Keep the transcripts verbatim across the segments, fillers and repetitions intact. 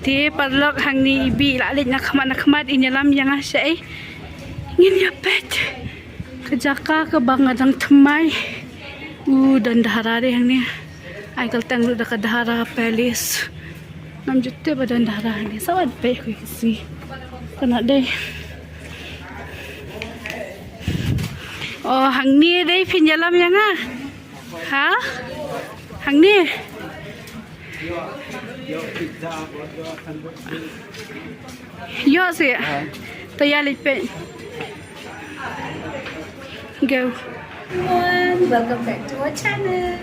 Te paralok, hangne i Bi i la leit na khmat na khmat, in ïalam ïa nga shaei. Ngin ïa peit ka jaka kaba nga dang thymmai. U don Dahra de hangne. Ai kyrteng ruh da ka Dahra Palace. Ngam ju tip ba don Dahra hangne. Sa wan peit, khublei shibun. Kane dei. Oh, hangne dei phin ïalam ïa nga. Ha? Hangne. Ïoh seh. To ïa leit peit. Go. Everyone, welcome back to our channel.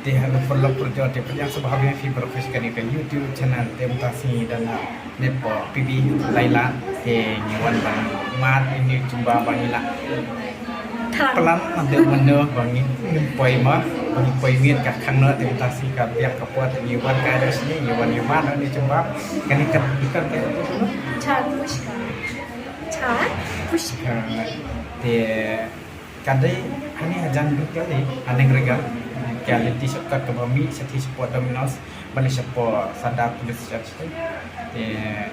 Te hello paralok parajor, te pdiang sngewbha ïa phi baroh sha kane ka YouTube channel. Te mynta sngi dang na Net po P B Laila, te ngi wan ban mad ïa ine i jumba ba ngi la plan, nangta mynno ba ngin poi ma, ba ngin poi miet ka khang noh, te mynta sngi ka biang ka por, te ngi wan ka dei sngi ngi wan ïa mad ïa ine i jumba. Kane ka dukan ka, Chaat Puchka. Chaat Puchka. Te ka dei hangne hajan duk ka dei, hangne ka dei ka lynti shortcut kaba mih shathie shapoh Domino's bad shapoh Sadar Police Station. Te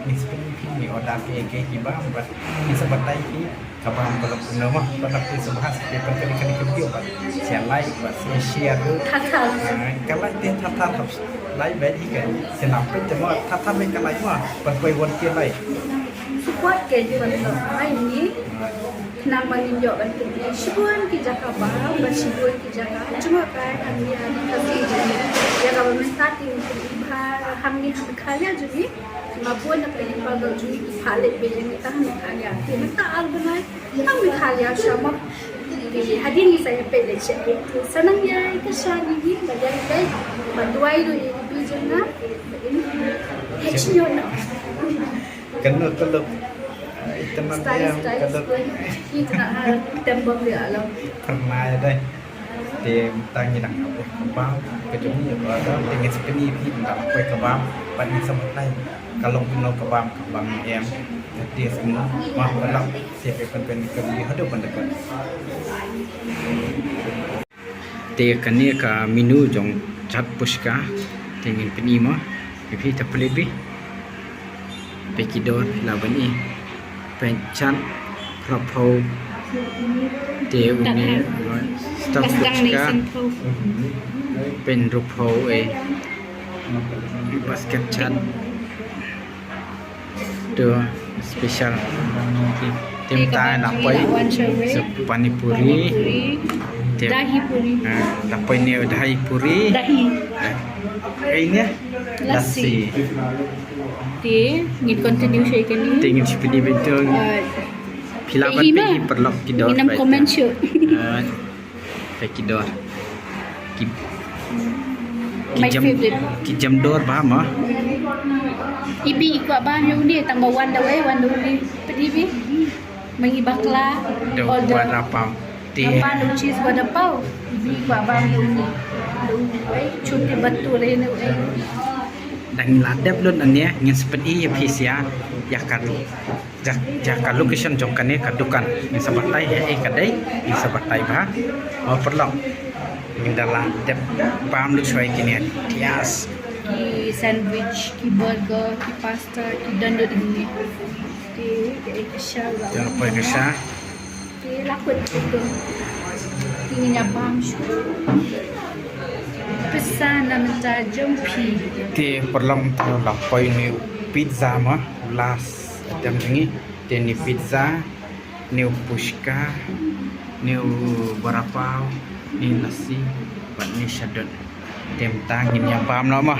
ngin sa pyni ïa phi, ngi order kiei kiei ki bam bad ngin sa batai ïa phi ka bam ka long kumno mo. Bad lada phi sngewbha sa phi pynkut ïa kane ka video bad sa like bad sa share ruh. Thar thar. Ah, ka like te thar thar, hap like bad ïa ka sa nang peit te mo, thar thar bad ka like mo. Bad poi wan ki like. Support ka jingmut ba ngi. Khnang ba ngin ïoh ban pynïaid shibun ki jaka bam bad shibun ki jaka jngoh kai hangne ha ri Khasi jong ngi. Ïa kaba mynta te ngin pynïaid bha hangne ha Meghalaya jong ngi. Ki mabun na ka ri baroh jong ngi ki phah leit beit ïa ngi tang ha Meghalaya. Te mynta ar bnai tang Meghalaya sha mo. Te hadien ngi sa ïa peit leit sha, te sa nang ïai kyrshan ïa ngi ba ïai leit, ba duwai ruh ïa i Bi jong nga. Ba in heh shnong noh. Kano ka look? Ita man style, yang style ka look. Ita na ha tem bom dia alam. Pernah ya dai. Te mynta ngi dang ap ka bam ka jong ngi, ka bam te ngin sa pyni ïa phi mynta la poi ka bam bad ngin sa batai ka long kumno ka bam, ka bam em, ka taste kumno. Mo paralok, sa phi pynpeit ka video haduh ban da kut. Te kane ka menu jong Chaat Puchka. Te ngin pyni mo ïa phi, ta plie bha. Peit ki dor, la ban i. Peit chaat, phra phew. Te une, stuffed puchka. Peit hynriewphew, eh. Basket chaat. To special. Te mynta la poi sa pani puri. Te dahi puri. Ah, la poi ne dahi puri. Dahi. Eh, eh, ne? Lassi. Lassi. Te ngin continue sha kane. Te ngin shu pyni beit. Ah, phi lah ban pyni paralok ki dor. Ngin ym comment shuh. Ah. Peit ki dor. Ki, ki jam, ki jam dor bha mo. I Bi i kwah bam ïa une, tang ba wan da uei, wan da une. Peit i Bi. Ma ngi bakla. Da order vada pav. Te. Bam da u cheese vada pav. I Bi i kwah bam ïa une. Da uei, chote bhature ne uei. Dang la dep lut ane, ngin sa pyni ïa phi sha ïa ka, ïa, ïa ka location jong kane ka dukan. Ngin sa batai ïa, eh, ka dei, ngin sa batai bha. Mo paralok. Ngin da la dep bam lut shuwa ïa kine. Yes. Ki sandwich, ki burger, ki pasta, ki don lut hangne. Ki, ki, ki sha. Ki poi ki sha. Te la kut tu. Te ngin ïa bam shuh. Pisa na mynta jong phi. Te paralok, mynta la poi une u pizza mo, last item jong ngi. Te une u pizza, une u puchka, une u vada pav, une u lassi, bad une u shadut. Te mynta ngin ïa bam noh mo.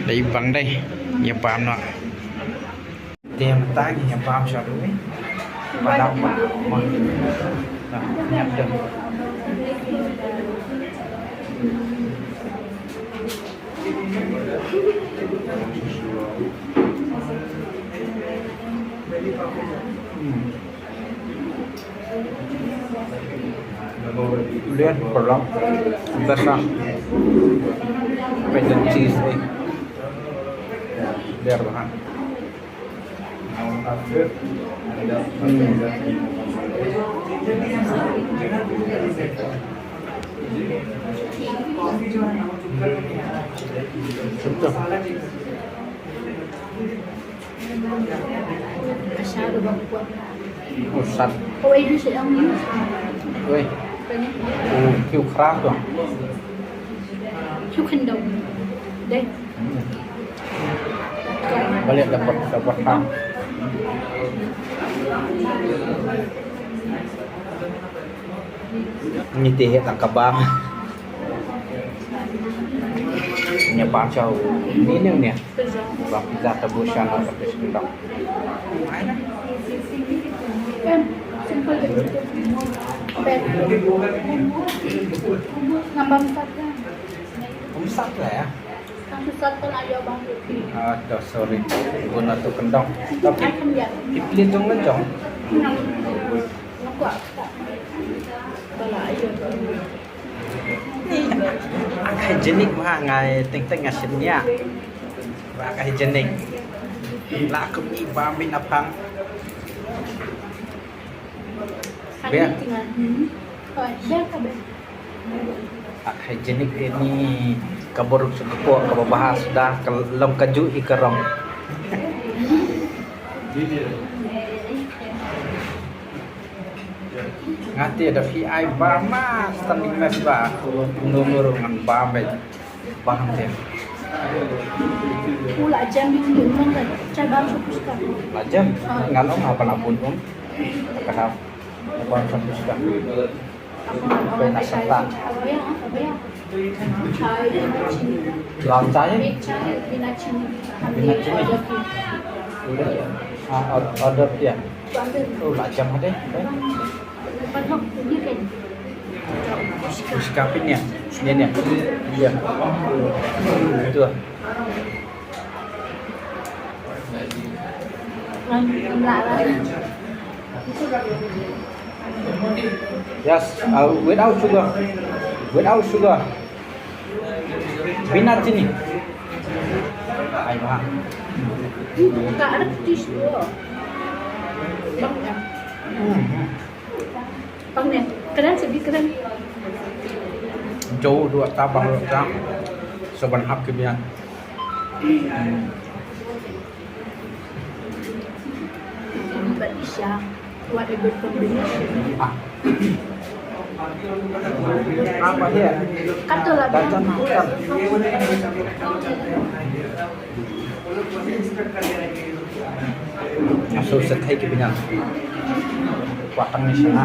Dei bang dei ïa bam noh. Te mynta ngin ïa bam sha ruh. Ba dang ba ma. Nah, nyap dah. Hmm. Lihat paralok. Best lah. Peit cheese, eh. Lihat bahan. Usat. Oi, di sih ang ni. Oi. Kan. Oh, kiu khra tu. Kiu khyndaw. Deh. Balei dapat, dapat ha. Ni te he tang ka bam. Nya bam chau. Ni ni ni. Bam pizza ta bu shan na ka pis kentang. Em, simple je. Bam. Ngam bam sat ka. Bam sat lah ya. Ang sat ka na ya bam. Ah, dah sorry. Guna tu kentang. Tapi, ai kham ya. Ipli jong lan jong. Ngam. Ngam kuat. Bala ayo. Hygienic ma ngai teng teng nga shin nia. Ba ka hygienic. La kum ni ba min apang. Bia. Bia ka bia. Ak hygienic ni ka buruk suk ko ka bahas dah ka long ka ju i ka rong. Nga te da phi ai ba ma standing mess ba. Ngur ngur ngan ba me ba te. U la jam ni ni nong ka chai bam su puska. La jam ngan ong apa la bun ong. Ka ha. Bam su puska. Apa na sata. Apa ya? Apa ya? Chai bina chini. Lam chai? Big chai bina chini. Bina chini. Ah, or-, order dia. Oh, la jam deh. Pushka pin ya. Ni ni. Ya. Tu. Yes, uh, without sugar. Without sugar. Bina chini. Ai ba. Ka ada petis tu. Hmm. Bang ni, keren sedih keren. Jauh dua tabang dua tabang. Soban hap ke bian. But Isha, what a good combination. Ah. Apa dia? Kata lah. Nga shu set hei ki bniat. Kwah tang ni shana.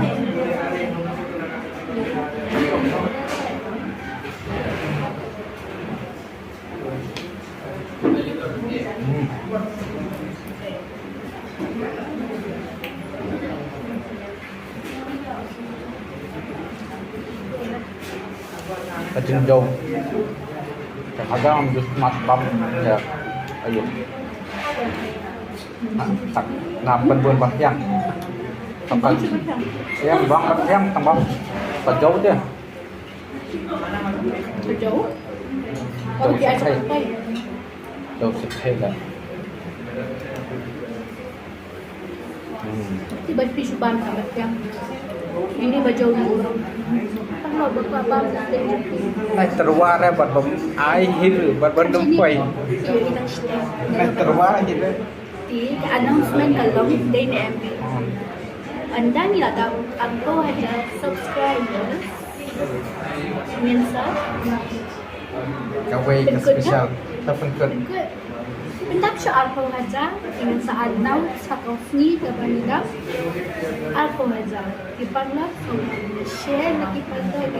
Hmm. Ka jingjaw. Ka khaja ngam ju smat bam ïa. Ayo. Na, tak, na pynbun bad ïang. Tang ka ïang bang bad ïang tang bam. Ka jaw te. Ka jaw? Jaw sithei. Jaw sithei la. Hmm. Ti ba phi shu bam ka bad ïang. Ini ba jaw ni. Tang lo ba ka bam. Ai tyrwa re bad bam ai hir bad bad dum poi. Ai tyrwa hir. Te ka announcement ka long dei ne em. Ynda ngi la dap arphew hajar subscribers ngin sa Kawei ka special. Ka pynkut. Pynkut. Pyndap sha arphew hajar, ngin sa announce ha ka sngi kaba ngi dap arphew hajar. Ki paralok, share na ki paralok,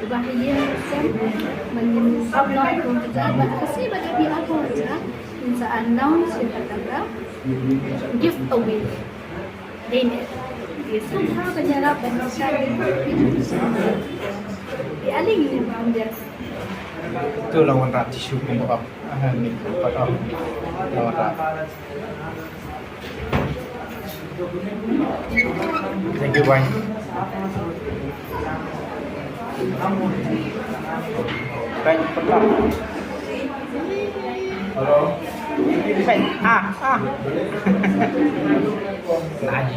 ba ngin sem, ba ngin upload arphew hajar, ba ka sngi ba dap arphew hajar, ngin sa announce ïa kata ka giveaway. Dei ne. Ïa sngewbha ban ïarap ban share. Ïa lei ngin ïa bam biang. Tu la wanrah tissue kumba ap. Ah, ni kumba ap. La wanrah. Thank you, bye. Thank you, bye. Hello.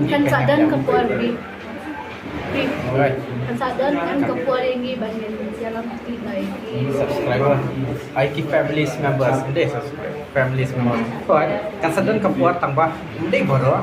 Kan sa don ka por bi. Kan sa don kan ka por ïa ngi ban ïalam kti na ïa ki subscriber. Ai ki family members, ym dei subscriber, family members. Kan sa don ka por tang ba ym dei baroh.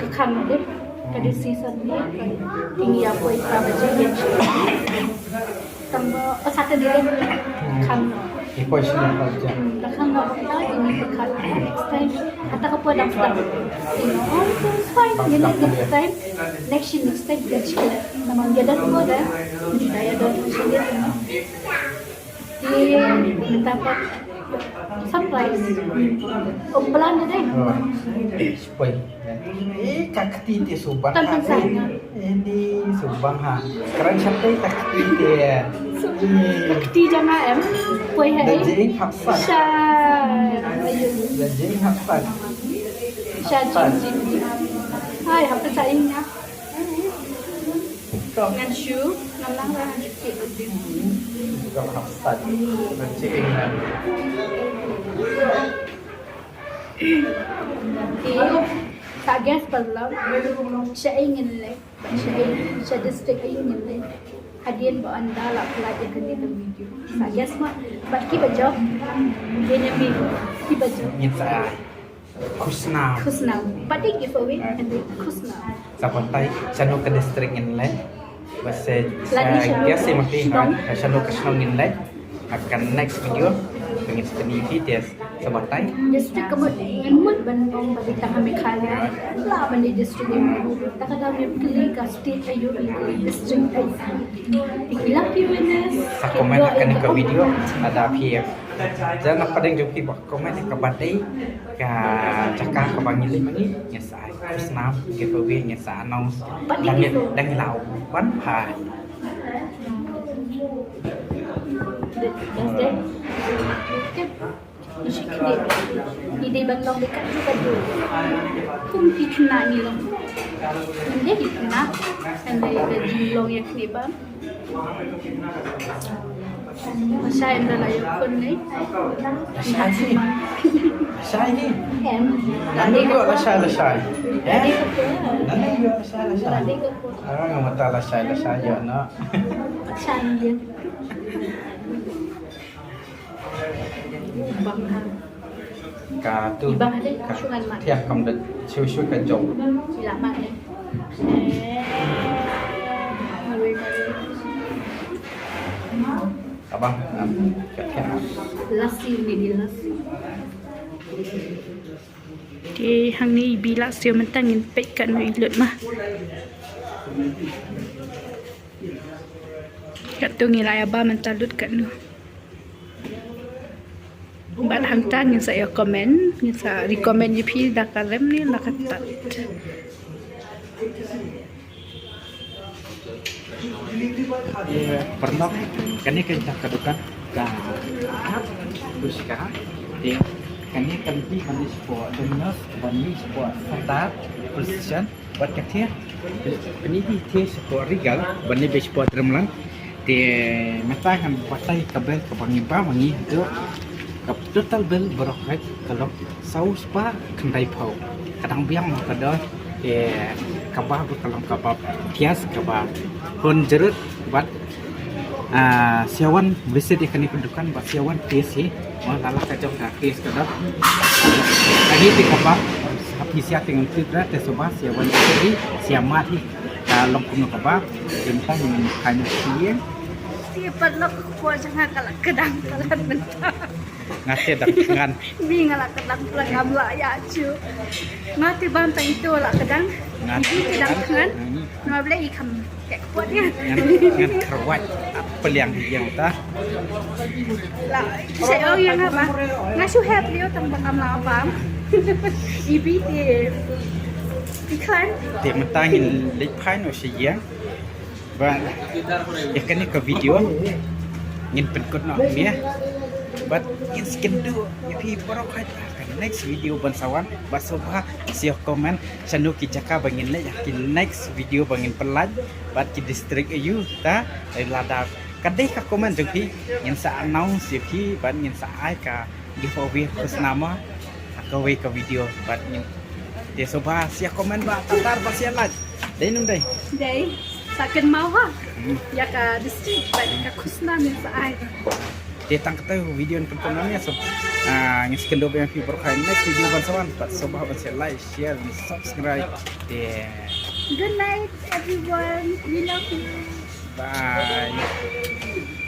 ka khang dei. Ka dei season dei. Ïa poi ka ba ji ïa. Tang ba ka Saturday dei. Khang. Ipoi sini poi je. Lakhang nga bakla ini pekat next time. Kata ka poi dang sedap. You know, oh, it's fine. You know, next time. Next year, next time, next year. Namang dia dah tua dah. Dia dah tua sini. Di minta apa? Surprise. Oh, pelan deh. Ipoi. Eh, ka kti te subang. Tan ha, tan sa. Eh, ni subang ha. Kren sate ka kti te. Ka kti jong nga em. Poi ha. Da jing hapsat. Sha. Da jing hapsat. Sha jing jing. Hai, hapsat sa ing ya. Ngan shu, ngan lang ra ngan shu. Ka hapsat. Da jing na. Sa guess paralok, sha ïing ngin leit, sha ïing, sha district ïing ngin leit. Hadien ba ynda la pynlait ïa kane ka video. Sa guess ma, bad ki ba jop, ngin ïa mi, ki ba jop. Ngin sa ai. Khusnam. Khusnam. Pat ïa giveaway, and then khusnam. Sa batai, shano ka district ngin leit. Bad sa, sa guess ïa ma ki, ha, shano ka shnong ngin leit. Ha ka next video, ngin sa pyni ïa phi te. Sa batai. District ka mut, ngan mut ban ong ba dei tang ha Meghalaya. La ban dei district ïa mut. Ta ka dang ïa kylli ka state aïu, ïa kylli district aïu. Ïa ki lucky winners. Sa comment ha kane ka video, lada phi ïa. Jan na pdeng jong phi ba comment ïa kaba dei ka jaka kaba ngi leit ma ngi, ngin sa ai khusnam, giveaway, ngin sa announce. Dang ngi, dang ngi la wan phai. Ngi dei ban long bad katto katne. Kum ki khynnah ngi long. Ngi dei ki khynnah. Ngi dei ban long ïa kane bam. Lashai ynda la ïoh khun ne. Lashai hi. Lashai hi. Em. Nanu ïoh lashai lashai. Eh? Nanu ïoh lashai lashai. Ah, nga mynta lashai lashai ïoh noh. Lashai ïoh. Ka tu. Ka thiah kam da shu shu ka jong. Abang, um, ka thiah. Lasi ni di lasi. Te hangne i Bi la siew mynta ngin peit katno i lut ma. Katto ngi la ïa ba mynta lut katno. Bad hangta ngin sa ïa comment, ngin sa recommend ïa phi da ka rem ne da ka tat. Paralok, kane ka jaka dukan ka Kap Pushka. Te kane ka lynti ban leit shapoh Domino's, ban leit shapoh Sardar Precision, bad ka thiah ban leit shapoh Regal, ban leit shapoh Dreamland. Te mynta ngan batai ka bill kaba ngi ba ma ngi haduh. Ka total bill baroh ka long saw spah khyndai phew. Ka dang biang ma ka dor. Te kaba ba ka long kaba pias kaba hun jrut bad, ah, siawan visit ïa kane ka dukan bad siawan taste hi. Mo lala ka jong ka taste ka dor. Kane te kaba ha phi sia te ngan tip ra te shuwa siawan taste hi, sia mad hi. Ka long kumno kaba mynta ngin khan ïa. Te paralok, ka kpoh jong nga ka la kdang palat mynta. Nga te dang thngan. Ni nga la kdang palat, ngam lah ïa shu. Nga te bam tang ito la kdang. Nga te dang thngan. Nga blei i kham ka kpoh ïa. Ngan, ngan kyrwat ap peliang hi ïa uta. La, sa ong ïa nga ba nga shu hep leo tang ba ngam lah bam. I Bi te i khlaiñ. Te mynta ngin leit phai noh sha ïing. Bad ïa kane ka video ngin pynkut noh hangne. Bad ngin sa kynduh ïa phi baroh ha ka next video ban sa wan. Bad sngewbha sa comment shano ki jaka ba ngin leit ha ki next video ba ngin pynlait bad ki district aïu kita. Lada ka dei ka comment jong phi ngin sa announce ïa phi bad ngin sa ai ka giveaway khusnam ha kawei ka video bad ngin. Te sngewbha sa comment ba tatar ba sa like. Dei ne ym dei? Dei. Sa kynmaw ha. Hmm. Ïa ka district bad ka khusnam ngin sa ai. Te tang katei video ngin pynpaw hangne, so, ah, ngin sa kynduh ïa phi baroh ha next video ban sa wan bad sngewbha ban sa like, share and subscribe. Te. Good night everyone. We love you. Bye.